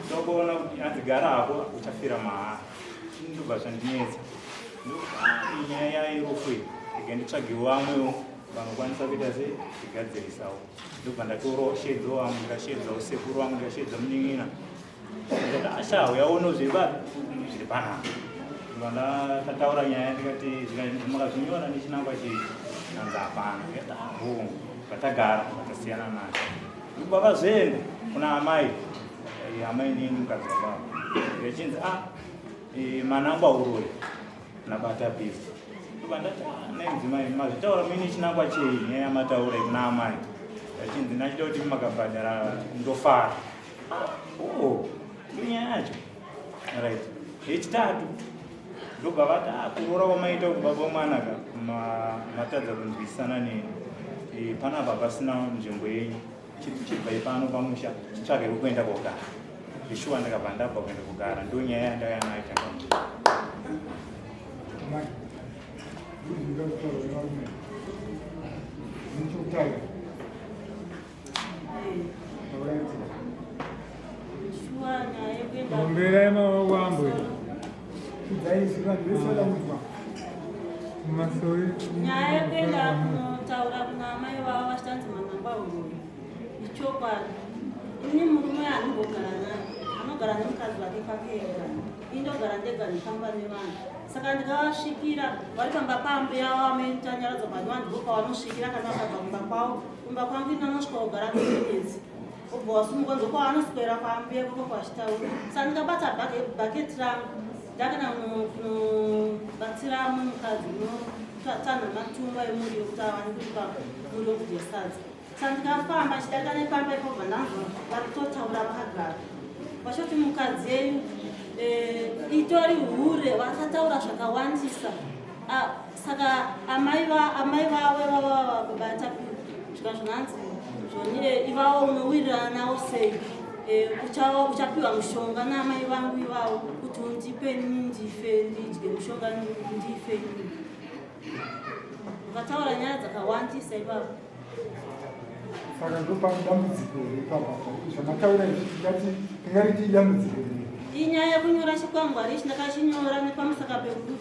Ndokuona kuti hanzi gara hako uchafira mahara. Ndobva zvandinetsa. Nyaya yerufu iyi rega nditsvagewo vamwewo vanokwanisa kuita sei kugadzirisawo. Ndobva ndatorawo shedzo wangu ndikasheedzawo sekuru wangu ndikasheedza munin'ina. Ndikati asha uyaona zviri papi zviri panapa. Ndobva ndataura nyaya ndikati makazvinyora nechinangwa chei hanzi hapana. Ndikati ah vatagara vatasiyana naye. Ndobva vazoenda kuna amai eh, amai nini mukadzi wababa vechinzi ah eh, manangwa uroyi nabata busy ndobva ndati ah, nai mudzimai mazvitaura muine chinangwa chei nyaya yamataura kuna amai vachinzi ndachida kuti makabhadhara ndofara ah, oh, ndonyaya yacho right yechitatu ndobva vati ah, kuroora kwamaita uku baba mwana ka matadza kunzwisisana neni e, panapa pasina nzvimbo yenyu chibvai pano pamusha chitsvage kwekuenda kogara zveshuwa ndakabva ndabva kuenda kugara ndo nyaya yandauya nayo tanga Omberai maoko ambo. Nyaya yekuenda kunotaura kuna amai vavo vachitanzi manamba uroyi ichokwadi. Ini murume anongogara naye anogara nemukadzi wake kwake ega, ini ndogara ndega ndifamba nevanhu saka ndikavasvikira vari pamba pambuya vavo amai Tanyaradzo panova ndipo pavanosvikira kana vakabva kumba kwavo. Kumba kwangu ini anosvika kugara minutes obva wasumuka ndokwawanoswera kwambuya ikoko kwachitaura. Saka ndikabata bhaketi rangu ndakana kunobatsira mumwe mukadzi unotanha matumba emuriwo kuti awane kuipa muriwo kudya sadza. Saka ndikafamba ndichidarika nepamba ipapo bva ndanzwa vari kutotaura vakagara vachoti mukadzi yenyu eh, itori hure vakataura zvakawandisa. Ah, saka amai vavo ivavo baba Tapiwa zvika zvinanzi zvoni eh, ivavo unowirirana navo sei eh, uchapiwa mushonga naamai vangu ivavo kuti undipe ini ndife ndidye mushonga ndife ini. Vakataura nyaya dzakawandisa ivavo. Saka ndopane dambudziko here ipapa zvamataura izvi tingati tingariti idambudziko here? Inyaya yekunyora chikwangwari ichi ndakachinyora nepamusaka pekuti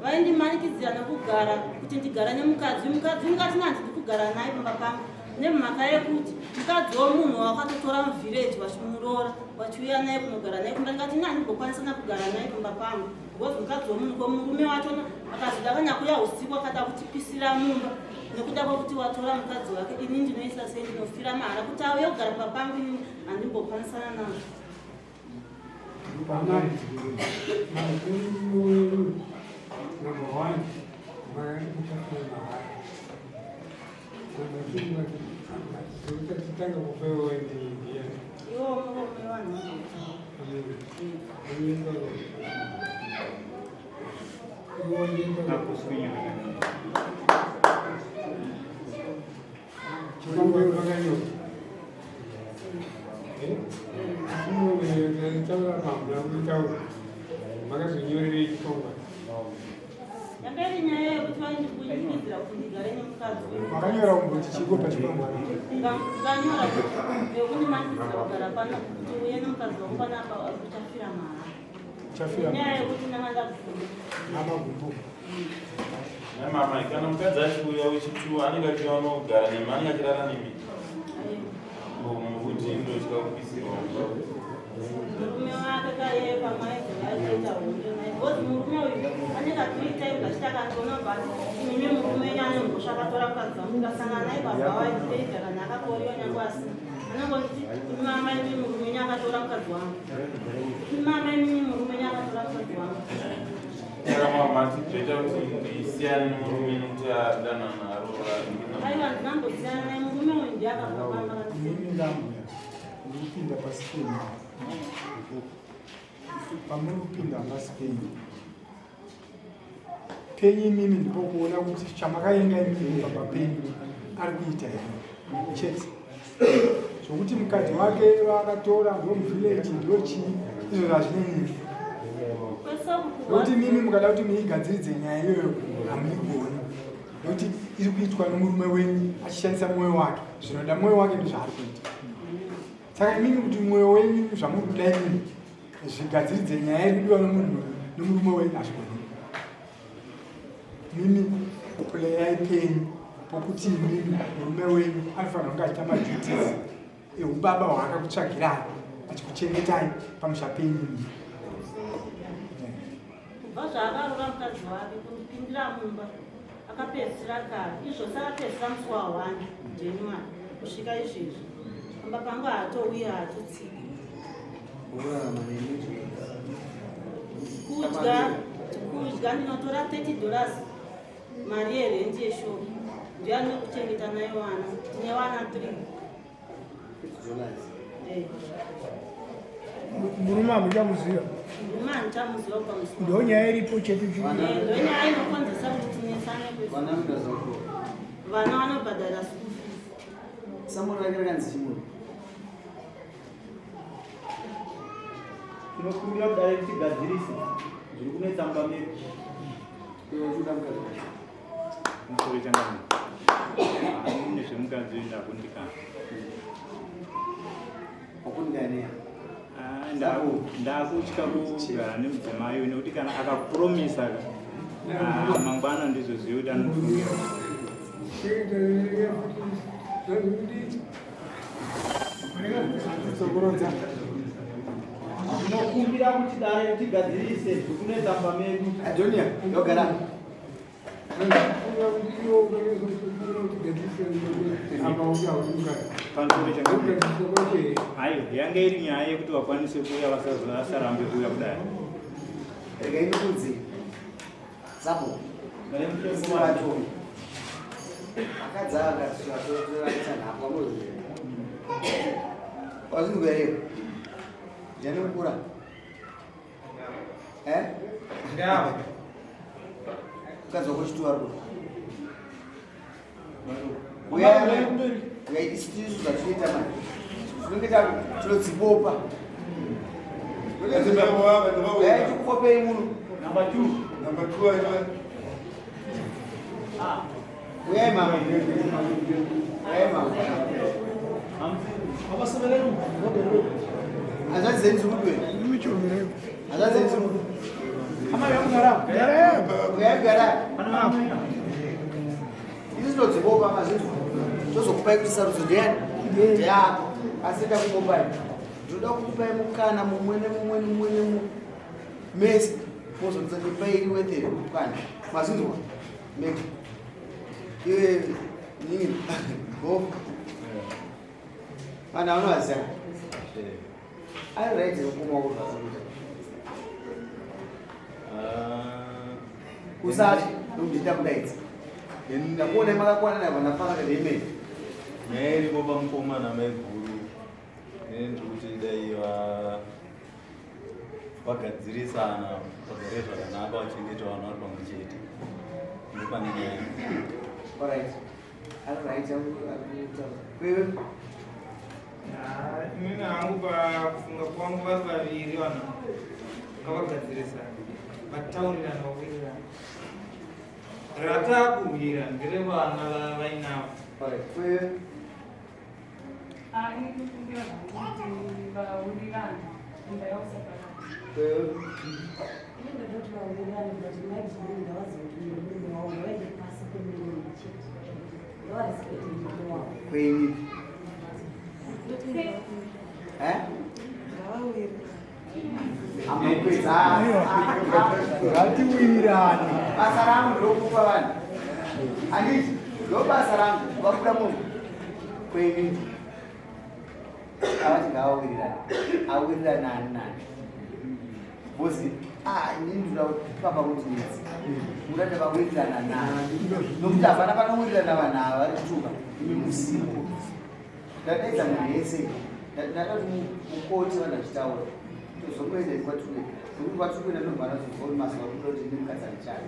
vaindimanikidzira nekugara kuti ndigara nemukadzi mukadzi mukati nandi ndikugara naye pamba pangu nemhaka yekuti mukadzi womunhu wakatotora muvhireji vachimuroora vachiuya naye kunogara naye kumba ndikati nani ndigokwanisa nakugara naye pamba pangu because mukadzi womunhu ko murume wachona akazoda kana kuya usiku akada kutipisira mumba nekuda kwekuti watora mukadzi wake ini ndinoisa sei ndinofira mahara kuti auye kugara pamba pangu ini handimbokwanisana nazvo. Number one, muchafira mahara. Number two, tanga kufa iwe ndiani? Iwo murume wanhu. Makazonyorerei chikwangwani? Yanga iri nyaya yekuti vaindibunyikidzira kuti ndigare nemukadzi uyu. Makanyora kumboti chiko pachikwangwani? Ndanyora yekundimanikidza kugara pano kuti uye nemukadzi wangu panapa uchafira mahara. Uchafira Nyaya yekuti ndanga ndabvuma. Amagumbuka. Mama, kana mukadzi achiuya wechituwa anenge achiuya unogara nemi, anenge achirara nemi. Mukuti ndotya kupisirwa mumba. Murume wake kaiye pamaizo aitoita hondo naye because murume uyu anenge atoita ivo achiti akandiona bva imimi murume wenyu ane mhosva akatora mukadzi wangu ndikasangana naye baba waiteita kana akakoriwa nyange asina anongonditi imi mama imi murume wenyu akatora mukadzi wangu imi mama imi murume wenyu akatora mukadzi wangu. Saka mama zvoita kuti ndisiyane nemurume nekuti adanana aroora. Aiwa ndinambosiyana naye murume uyu ndiye akabva pamba Imimi ndambuya muri kupinda pasi penyu. Pamuri kupinda pasi penyu. Penyu imimi ndipo kuona kuti chamakaenga imimi pamba penyu ari kuita here chete. Zvokuti mukadzi wake vaakatora ndomuvhileji ndochii izvo hazvinei. Nokuti imimi mukada kuti muigadziridze nyaya iyoyo hamuigoni. Nokuti iri kuitwa nomurume wenyu achishandisa mwoyo wake. Zvinoda mwoyo wake ndozvaari kuita. Saka imimi kuti mwoyo wenyu zvamuri kuda imimi zvigadziridze nyaya iri kudiwa nomunhu nomurume wenyu hazvigoni. Mimi puleyai penyu pokuti imimi murume wenyu anofanira kunge achiita maduties eubaba hwaakakutsvagirai achikuchengetai pamusha penyu imi. Kubva zvaakarova mukadzi wake kundipindira mumba akapedzisira kare izvo sakapedzisira musi wa 1 January kusvika izvezvi pamba pangu haatouyi haatotsiki kudya kudya ndinotora 30 dollars mari yerendi yeshopu ndiyo andinokuchengeta nayo vana tine vana 3 Murume hamuchamuziva. Murume handichamuziva kubva musi. Ndo nyaya iripo chete chete. Ndo nyaya inokonzesa kuti tinetsane kwese. Vana vanoda Vana vanobhadhara school fees. Samuri rake rakanzi chimuri. Tinokumbira kudare tigadzirise zviri kunetsa mumba medu. Iwe uchikuda mukadzi wacho. Musoro changamire. Nezvemukadzi uyu ndakundikana. Wakundikana. Ah, ndakutya kugara nemudzimai uyu nekuti kana akapromisa ah, mangwana ndizvo zviye kuti anofungira. Tinokumbira kuti dare tigadzirise zviri kunetsa mumba medu. Adonia, ndogara. Hayo yange iri nyaya yekuti vakwanise kuuya vasarambe kuuya kudai. Regai ndikudze. Sapo. Vacho. Akadzi ava akatoraita nhapo amoziva. Wazvinzwa here? Ndiani mukura? Eh? Ndavo. Mukadzi wako chituwa ari kupi? Uyai uyai isu tisu zvatinoita manje. Tinenge tinodzibopa. Uyai tikupopei muno. Number 2. Number 2 ayo. Uyai mama. Uyai mama. Hanzvadzi dzenyu dziri kupi? Hanzvadzi dzenyu dziri kupi? Uyai kugara. Isu tinodzibopa mazvinzwa. Tozokupai kuti sarudzo ndeyani? Ndeyako. Asi takubopai. Ndinoda kukupai mukana mumwe nemumwe nemumwe nemumwe. Mese mozonza ndipai iri wethere mukana. Mazvinzwa? Meke. Iwe nini? Go. Vanhu vanovaziva. Ari right mukoma wako zvaari Usati ndokuita kudaidza. Ndakuona makakwana naye vanafana kana imene. Nyaya iripo pamukoma namaiguru ini ndiri kuti dai vagadzirisana vagare zvakanaka vachengete vanhu vari pamwe chete ndopane nyaya. Alright. Ari right wewe. Inini hangu pakufunga kwangu vari vaviri vanhu ngavagadzirisana vataurirana vawirirana. Ratakuhwira nderevana vainavo. Alright. Wewe. Ah, ini ndinokumbira zvangu kuti vawirirane imba yavo separate. Wewe. Ini ndoda kuti vawirirane but maiguru ngavazive kuti murume wavo ngavaende pasi pemurume chete. Ngavarespekte murume wavo. Kwenyu. Eh? Amapedza. Ngatiwirirane. Basa rangu ndokupa vanhu. Handiti ndo basa rangu vakuda munhu. Kwenyu. Avati ngavawirirane. Awirirane nani nani. Bozi ah inini ndinoda kufamba kuti nedzi. Muda ndavawirirana nani. Nokuti hapana panowirirana vanhu ava vari kutuka. Imi musipo. Ndadaidza munhu yese. Ndada kuti mukoti vanhu vachitaura. Tozokuenda kwatiri. Nokuti kwatiri kuenda ndobva ndazozwa kuti mazuva kuda kuti ndine mukadzi andichada.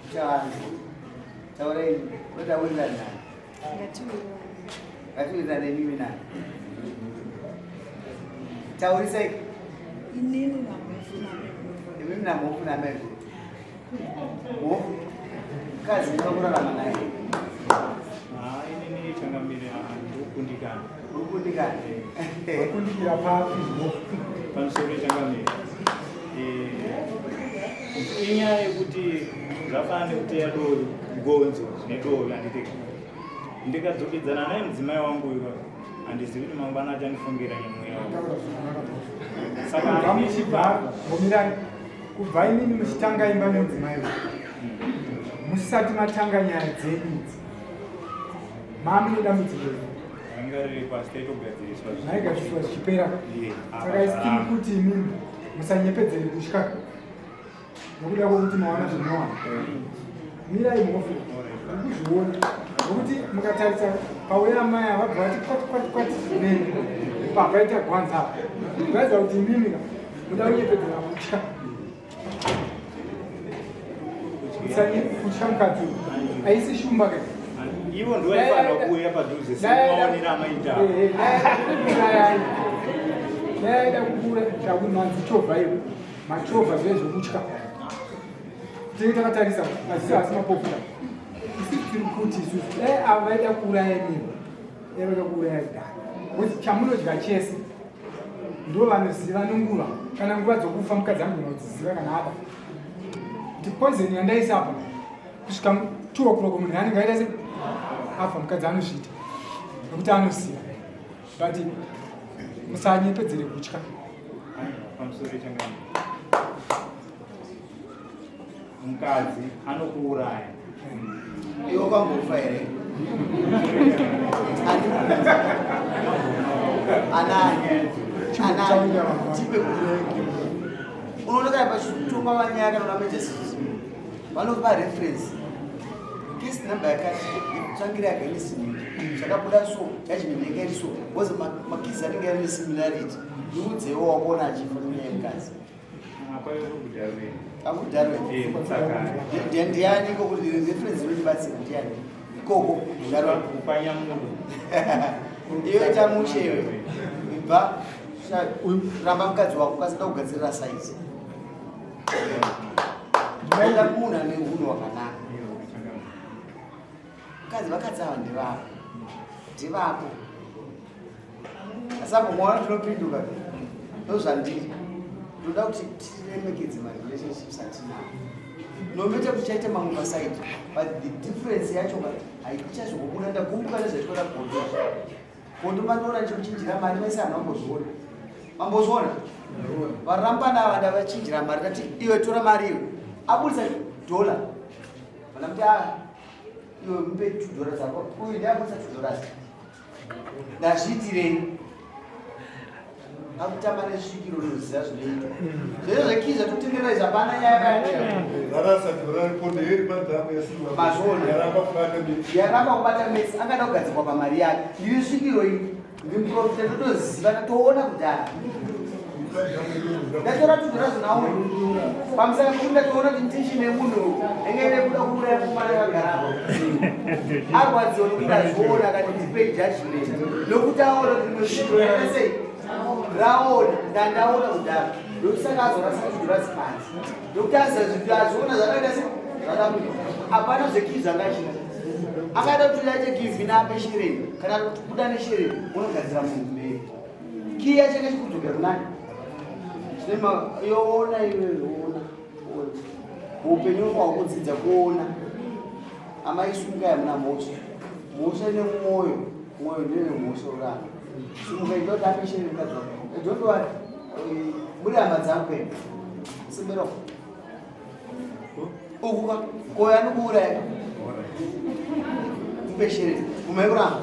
Uchavanzwa. Taurai kuda wirirana nani. Ngatiwirirane mimi nani. Taurisai. Inini namhofu namai. Imimi namhofu namai. Mhofu. Mukadzi unoda kurarama naye. Ah, inini changamire ndokundikana. Urikundikana. Wakundikira papi? Pamusoro changamira. Eh, inyaya yekuti zvafanana nekuteya dovi, gonzo nedovi handiti. Ndikadzokedzana naye mudzimai wangu uyu handizivi kuti mangwana achandifungira nemweya wangu. Saka Kubva muchibva, ngomirai. Kubva imimi muchitanga imba nemudzimai uyu. Musati matanga nyaya dzenyu idzi. Mami nedambudziko iri. Ranga riri pasi taitogadziriswa. Zvaigadziriswa zvichipera. Saka isi tiri kuti imimi musanyepedzere kutya nokuda kwokuti mawana zvinowana. Mirai mhofu ndikuzviona nokuti mukatarisa pauya amai ava vabva vati kwati kwati kwati neni papaita gwanza apa kuratidza kuti imimi ka muda kunyepedzera kutya. Kutya mukadzi uyu haisi shumba ka Ivo ndivo vaifanira kuuya padhuze semaonero amaita. Dai aida kukura chakunanzi chovha iyo machovha zviye zvekutya tinenge takatarisa maziso asi mapofu isi tiri kuti isusu dai avo vaida kuuraya imimi dai vaida kuuraya kudhara bcause chamunodya chese ndo vanoziva nonguva kana nguva dzokufa mukadzi anogona kudziziva kana ada kuti poison yandaisa apa kusvika 2 o'clock munhu anenge aita se afa mukadzi anozviita nekuti anoziva but musanyepedzere kutya. Pamusoro changamira. Mukadzi anokuuraya. Iwe wakambofa here? Anani? Anani? Tipe unoona kana pachitongwa manyaya kana mamejesis vanopa reference case number yakati tsvangira against me zvakabuda so judgment yanga iri so because makesi anenge ari nesimilarity ndiudzewo wakuona achifa nenyaya yemukadzi akudharwe ndiani ikoko reference inotibatsira ndiani ikoko iwe tamushe iwe ibva ramba mukadzi wako kasida kugadzirira saizi Ndaida munhu ane hunhu hwakanaka. Mukadzi vakadzi ava ndevako. Ndevako. Asi apo mwaona ndinopinduka. Ndozvandiri. Ndinoda kuti tiremekedze marelationships atinawo. Nomete kuti chaita mamwe masaidi but the difference yacho haichazokubuda ndagumbuka nezvaitwa nagondo. Gondo mandiona ndichikuchinjira mari vese vanhu vambozviona. Vambozviona? Varambana ava ndavachinjira mari ndati iwe tora mari iwe. Abudisa dollar. Vana kuti ah iwe mupe $2 dzako. Uyu ndiabudisa $2. Ndazviitirei? Akutamba nesvikiro rinoziva zvinoitwa. Zvese zvekiza totenderera izvi hapana nyaya yakaitika. Rarasa dhora riponde iri padhamu yasirwa. Mazviona. Yaramba kubata mesi. Yaramba kubata mesi angada kugadzikwa pamari yake. Ndiri svikiro ini. Ndiri muprofita ndotoziva ndatoona kudhara. Ndatora tudhora zvinauri. Pamusana pekuti ndatoona kuti intention yemunhu yanga ine kuda kuuraya mukomana akagara apo. Arwadziwa nokuti azviona akati ndipei judgment. Nokuti aona kuti rimwe svikiro raita sei? Raona, ndandaona kudhara. Nokuti saka azorasa tudhora zipanzi. Nokuti aziva zvinhu azviona zvakaita sei? Zvakabuda. Hapana zvekii zvangachita. Akada kuti aite give ape shereni kana kuti kubuda neshereni unogadzira munhu mberi. Kiya chake chikudzokera kunani? Zvema yoona iwe yoona. Upenyu hwakudzidza kuona. Amai sunga yamuna mhosva. Mhosva ine mwoyo. Mwoyo ndiyo mhosva urana. Sunga ndo damishe mukadzi wako. Don't worry. Muri hama dzangu kwenu. Simbero. Uku ka koya anokuuraya. Mupeshere. Umekuramba.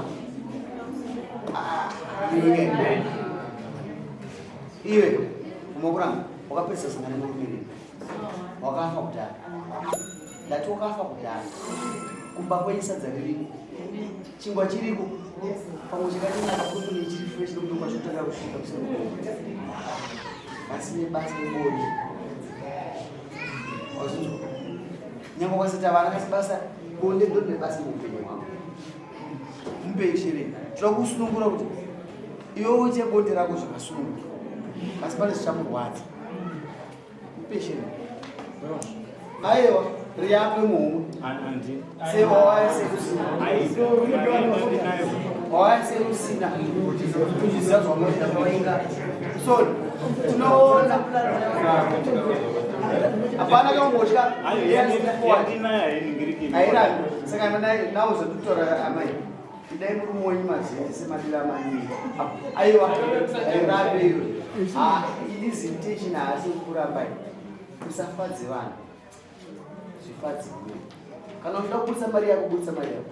Ah, iwe. Iwe umekuramba. Wakapedzisa sangana nemurume rini? Wakafa kudhara. Ndati wakafa kudhara. Kumba kwenyu sadza ririko. Chingwa chiriko. Pamwe chakatinaka kuri chiri fresh ndokuti kwachotanga kusvika kuseri. Vasine basa nebonde. Wazvinzwa? Nyangwe kwasita vana kasi basa bonde ndodine basa muupenyu hwako. Mupei shereni. Tinoda kusunungura kuti iwe uite bonde rako zvakasununguka. Asi pane zvichamurwadza. Mupei shereni. Aiwa, riyamwe muhomwe. Sewa waya sekusi. Wawase usina uchiziva zvaunoita pawainga. So tinoona hapana kangotya. Aira saka nawo zvatotora amai. Idai murume wenyu mazenge semadira amai. Aiwa airabe iwe. Ah, it is intention haasi kuramba. Usafadze vanhu. Zvifadze iwe. Kana uchida kubudisa mari yako budisa mari yako.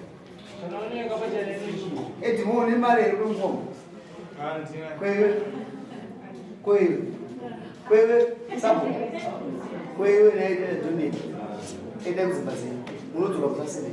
Edimo une mari here kwemukoma? Kweiwe. Kweiwe. Kweiwe sabo. Kweiwe naite donate. Enda kudzimba dzenyu. Munodzoka kusa 17.